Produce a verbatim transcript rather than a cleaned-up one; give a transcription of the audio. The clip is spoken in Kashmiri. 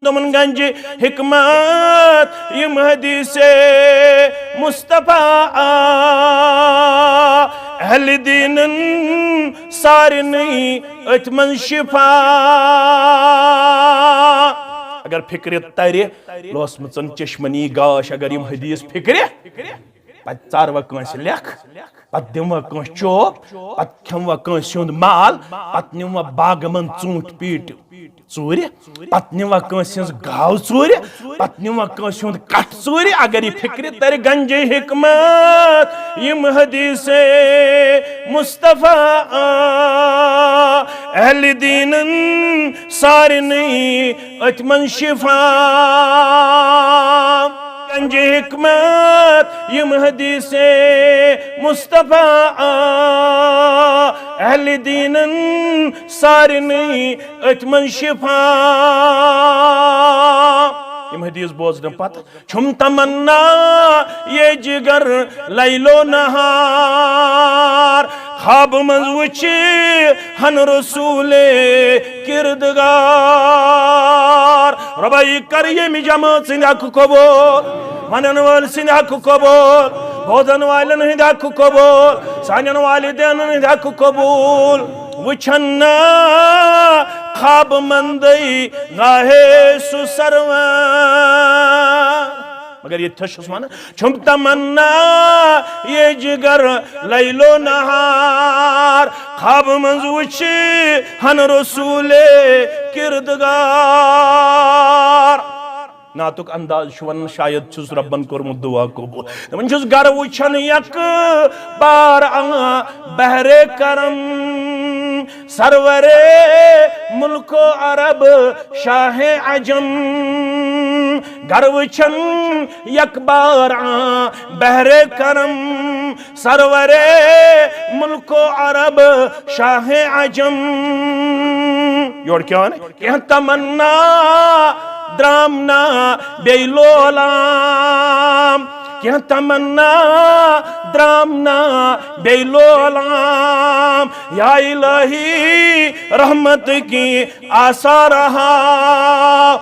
تِمن گنجہِ حکمت یِم حدیث مصطفیٰ آ، اہل دیٖنن سارنٕے أتھۍ منٛز شفا۔ اگر فکرِ ترِ لوسمٕژن چشمن یی گاش، اگر یِم حدیث فکرِ، پتہٕ ژاروا کٲنٛسہِ لیکھ، پتہٕ دِموا کٲنٛسہِ چوب، پتہٕ کھٮ۪موا کٲنٛسہِ ہُنٛد مال، پتہٕ نِموا باغہٕ منٛز ژوٗنٛٹھۍ پیٖٹۍ ژوٗرِ، پتہٕ نِموا کٲنٛسہِ ہٕنٛز گاو ژوٗرِ، پتہٕ نِموا کٲنٛسہِ ہُنٛد کٹھ ژوٗرِ۔ اگر یہِ فکرِ ترِ گنجہِ حکمت، یِم حدیث مصطفیٰ آ، اہل دیٖنن سارنٕے أتھۍ منٛز شفا۔ گنجہِ حکمت یِم حدیث مصطفیٰ آ، اہل دیٖنن سارنٕے أتھۍ منٛز شفا۔ یِم حدیث بوزنہٕ پتہٕ چھُم تمنا یہ جگر لیل و نہار، خواب منٛز وٕچھِ ہن رسول کردگار۔ رۄبا، یہِ کر ییٚمہِ جمٲژ سٕنٛدِ حق قبول، ونن وٲلۍ سٕنٛدِ حق قبول، بوزن والٮ۪ن ہٕنٛدِ حق قبول، سانٮ۪ن والدینن ہٕنٛدِ حق قبول۔ وٕچھن نہ خواب مندے راہے سُہ سروان۔ مگر ییٚتہِ تھٔج چھُس ونان، چھُم تمنا یہ جگر لیل و نہار، خواب منٛز وٕچھِ ہن رسول کردگار۔ نعتُک انداز چھُ ونان، شاید چھُس رۄبن کوٚرمُت دعا قبول۔ دپان چھُس، گر وٕچھن یک بار آ بحر کرم، سرور ملک و عرب شاہ عجم۔ گر وٕچھن یک بار آ بحر کرم، سرور ملک و عرب شاہ عجم۔ یورٕ کیٛاہ وَنہٕ؟ کینٛہہ تمنا درام نہ بیٚیہِ لولام، کینٛہہ تمنا درام نہ بیٚیہِ لولام۔ یا الہی رحمت کی آثار ہاو۔